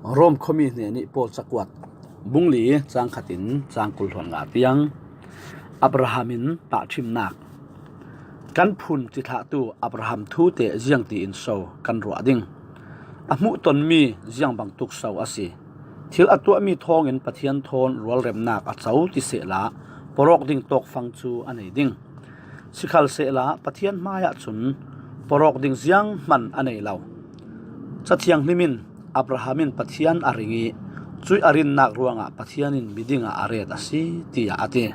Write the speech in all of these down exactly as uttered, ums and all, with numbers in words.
Rom khuami hnenih Paul cakuat bung li cang khatin cang kul hluan nga tiang Abraham in tahṭhimnak. Kan phun cithlahtu Abraham thute ziangtiin so kan ruah ding? A hmuhtonmi ziang bangtuk so a si? Thil a tuahmi thawngin Pathian thawn rualremnak a co ti sehla, pawrawk ding tawkfang cu a nei ding. Sikhalsehla Pathian hmaiah cun pawrawk ding zianghman a nei lo. Cathianghlim in Abraham in Pathian a ring ih cuih a rinnak ruangah Pathian in miding ah a ret a si, tiah a ti.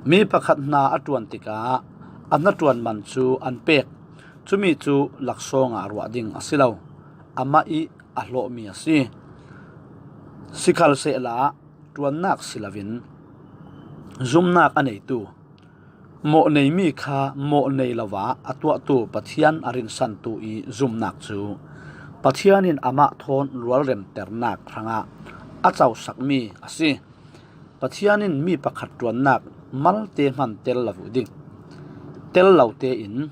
Mi pakhat hna a ṭuan tikah a hnaṭuan man cu an pek. Cumi cu laksawng ah ruah ding a si lo, amah ih a hlawhmi a si. Sikhalsehla ṭuannak si loin zumnak a neitu, mawh neimi kha mawh nei lo ah a tuahtu Pathian a rinsantu ih zumnak cu Pathian in amah thawn rualremternak hrangah a cosakmi a si. Pathian in mi pakhat ṭuannak malte hman tel lo ding, tel lo tein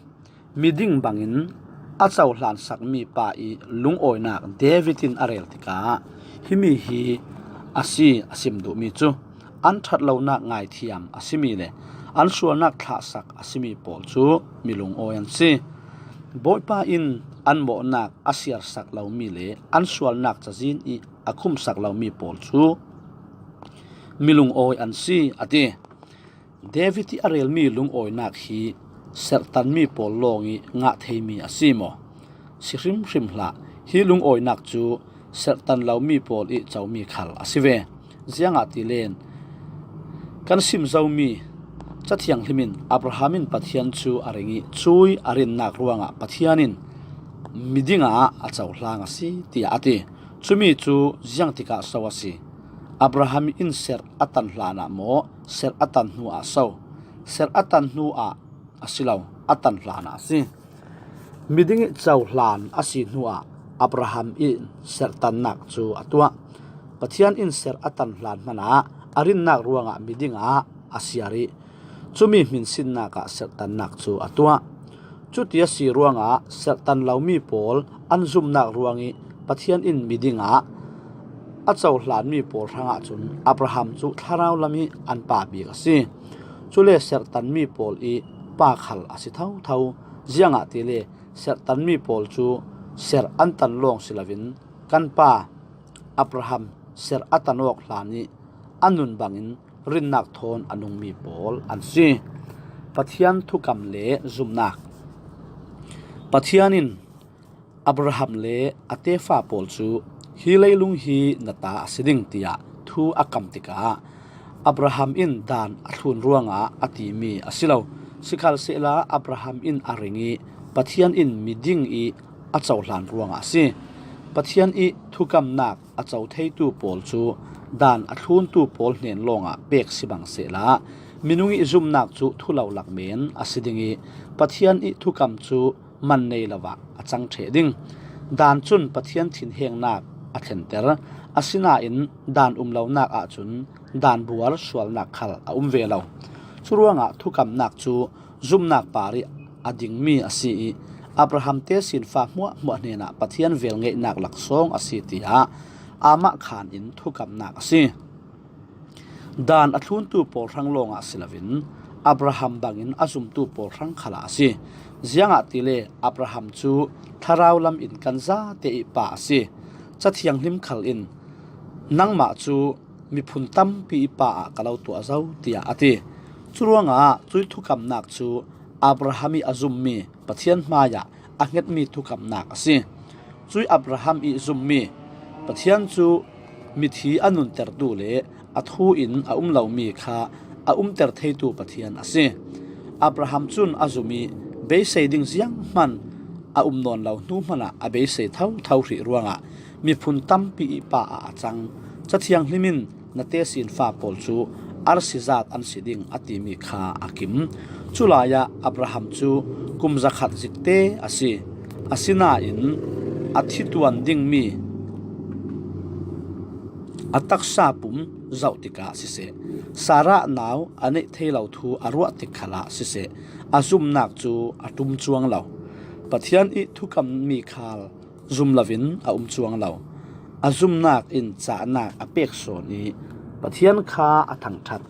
miding bangin a cohlansakmi pa ih lungawinak David in a rel tikah himi hi a si a sim duhmi cu an ṭhat lonak ngaithiam a simi le an sualnak thlahsak a simi pawl cu mi lungawi an si. Bawipa in an mawhnak a siarsak lomi le an sualnak cazin ih a khumsak lomi pawl cu mi lungawi an si, a ti. David ih a relmi lungawinak hi serhtanmi pawl lawng ih ngah theimi a si maw? Si hrimhrim hlah. Hi lungawinak cu serhtan lomi pawl ih comi khal a si ve. Ziangahtile kan sim zomi Cathianghlim in Abraham in Pathian cu a ring ih cuih a rinnak ruangah Pathian in miding ah a cohlang a si, tiah a ti. Cumi cu ziang tikah so a si? Abraham in serh a tan hlanah maw, serh a tan hnu ah so? Serh a tan hnu ah a si lo, a tan hlanah a si. Miding ih cohlan a si hnuah Abraham in serhtannak cu a tuah. Pathian in serh a tan hlan hmanah a rinnak ruangah miding ah a siar ih cumi hminsinnak ah serhtannak cu a tuah. Cuti a si ruangah serhtan lomi pawl an zumnak ruangih Pathian in miding ah a cohlanmi pawl hrangah cun Abraham cu thlarau lam ih an pa bik a si. Cule serhtanmi pawl ih pa khal a si thotho. Ziangahtile serhtanmi pawl cu serh an tan lawng si loin kan pa Abraham serh a tan awk hlan ih a nun bangin rinnak thawn a nungmi pawl an si. Pathian thukam le zumnak. Pathian in Abraham le a tefa pawl cu hi leilung hi na ta a si ding, tiah thu a kam tikah Abraham in dan a thlun ruangah a timi a si lo. Sikhalsehla Abraham in a ring ih Pathian in miding ih a cohlan ruangah a si. Pathian ih thukamnak a co theitu pawl cu dan a thluntu pawl hnen lawngah pek si bang sehla, minung ih zumnak cu thu lo lak men a si ding ih Pathian ih thukam cu man nei lo ah a cang ṭheh ding. Dan cun Pathian thinhengnak a thlenter, asinain dan um lonak ahcun dan buar sualnak khal a um ve lo. Curuangah thukamnak cu zumnak parih a dingmi a si ih Abraham tesinfa hmuahhmuah hnenah Pathian velngeihnak laksawng a si, tiah amah khan in thukamnak a si. Dan a thluntu pawl hrang lawngah si loin Abraham bangin a zumtu pawl hrang khalah a si. Ziangahtile Abraham cu thlarau lam in kan zate ih pa a si. Cathianghlim khal in, "Nangmah cu miphun tampi ih pa ah ka lo tuah zo," tiah a ti. Curuangah cuih thukamnak cu Abraham ih a zummi Pathian hmaiah a hngetmi thukamnak a si. Cuih Abraham ih zummi Pathian cu mithi a nuntertu le a thu in a um lomi kha a umter theitu Pathian a si. Abraham cun a zum ih beisei ding zianghman a um nawn lo hnu hmanah a beisei thotho hrih ruangah miphun tampi ih pa ah a cang. Cathianghlim in, "Na tesinfa pawl cu arsi zat an si ding," a timi kha a kim. Culai ah Abraham cu kum zakhat zikte a si. Asinain a thituan dingmi a taksa pum zoh tikah siseh, Sarah nau a neih thei lo thu a ruah tik khalah siseh, a zumnak cu a ṭum cuang lo. Pathian ih thukammi khal zum loin a um cuang lo. a zumnak in cahnak a pek sawn i Pathian kha a thangṭhat.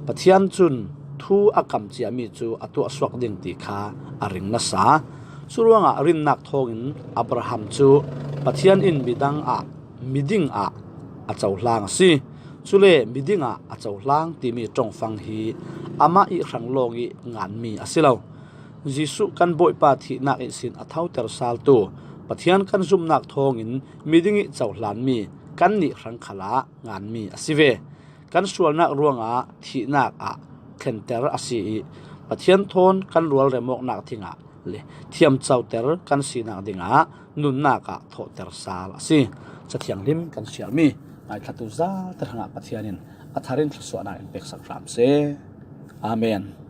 Pathian cun thu a kam ciami cu a tuahsuak ding ti kha a ring nasa. Curuangah rinnak thawngin Abraham cu Pathian in midang ah miding ah a cohlang a si. Cule miding ah a cohlang timi ṭongfang hi amah ih hrang lawng ih nganmi a si lo. Jesuh kan Bawipa thihnak ihsin a thoter saltu Pathian kan zumhnak thawngin miding ih cohlanmi kannih hrang khalah nganmi a si ve. Kan sualnak ruangah thihnak ah thlenter a si ih Pathian thawn kan rualrem awknak dingah le thiamcoter kan sinak dingah nunnak ah thawhter sal a si. Cathianghlim kan siarmi ngaithlatu zate hrangah Pathian in a thar in thluasuahnak in peksak hram seh. Amen.